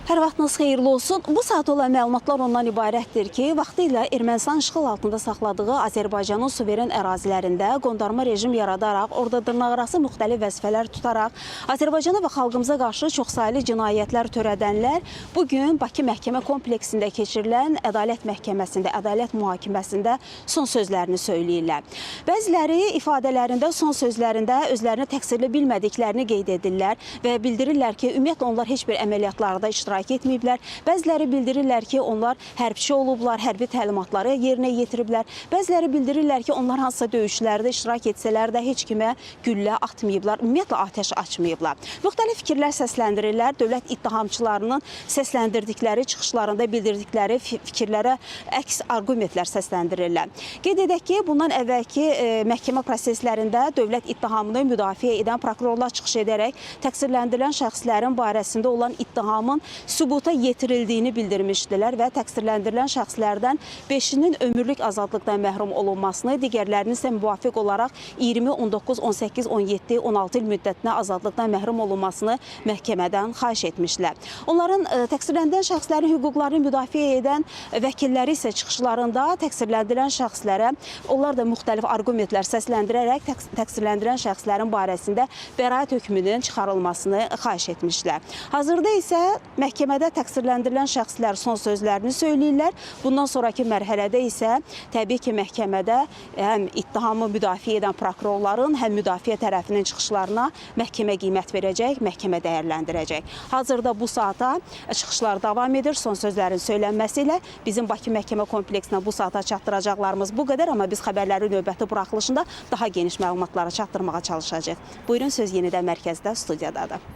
Hər vaxtınız xeyirli olsun. Bu saat olan məlumatlar ondan ibarətdir ki, vaxtilə Ermənistan işğal altında saxladığı Azərbaycanın suveren ərazilərində qondarma rejim yaradaraq, orada dırnaqarası müxtəlif vəzifələr tutaraq Azərbaycana və xalqımıza qarşı çoxsaylı cinayətlər törədənlər bu gün Bakı Məhkəmə Kompleksində keçirilən Ədalət Məhkəməsində, ədalət mühakiməsində son sözlərini söyləyirlər. Bəziləri ifadələrində, son sözlərində özlərini təqsirli bilmədiklərini qeyd edirlər və bildirirlər ki, ümumiyyətlə onlar heç bir əməliyyatlarda iştirak etməyiblər. Bəziləri bildirirlər ki, onlar hərbçi olublar, hərbi təlimatları yerinə yetiriblər. Bəziləri bildirirlər ki, onlar hansısa döyüşlərdə iştirak etsələr də heç kimə güllə atmayıblar, ümumiyyətlə atəş açmayıblar. Müxtəlif fikirlər səsləndirirlər. Dövlət ittihamçılarının səsləndirdikləri çıxışlarında bildirdikləri fikirlərə əks arqumentlər səsləndirirlər. Qeyd edək ki, bundan əvvəlki məhkəmə proseslərində dövlət ittihamını müdafiə edən prokurorlar çıxış edərək təqsirləndirilən şəxslərin barəsində olan ittihamın sübuta yetirildiyini bildirmişdilər və təqsirləndirilən şəxslərdən 5-inin ömürlük azadlıqdan məhrum olunmasını, digərlərinin isə müvafiq olaraq 20, 19, 18, 17, 16 il müddətinə azadlıqdan məhrum olunmasını məhkəmədən xahiş etmişdilər. Onların təqsirləndirilən şəxslərin hüquqlarını müdafiə edən vəkilləri isə çıxışlarında təqsirləndirilən şəxslərə onlar da müxtəlif arqumentlər səsləndirərək təqsirləndirilən şəxslərin barəsində bəraət hökmünün çıxarılmasını xahiş etmişlər. Hazırda isə məhkəmədə təqsirləndirilən şəxslər son sözlərini söyləyirlər. Bundan sonrakı mərhələdə isə təbii ki, məhkəmədə həm ittihamı müdafiə edən prokurorların, həm müdafiə tərəfinin çıxışlarına məhkəmə qiymət verəcək, məhkəmə dəyərləndirəcək. Hazırda bu saata çıxışlar davam edir. Son sözlərin söylənməsi ilə bizim Bakı Məhkəmə Kompleksinə bu saata çatdıracaqlarımız bu qədər, amma biz xəbərlərin növbəti buraxılışında daha geniş məlumatlara çatdırmağa çalışacağıq. Buyurun, söz yenidən mərkəzdə, studiyadadır.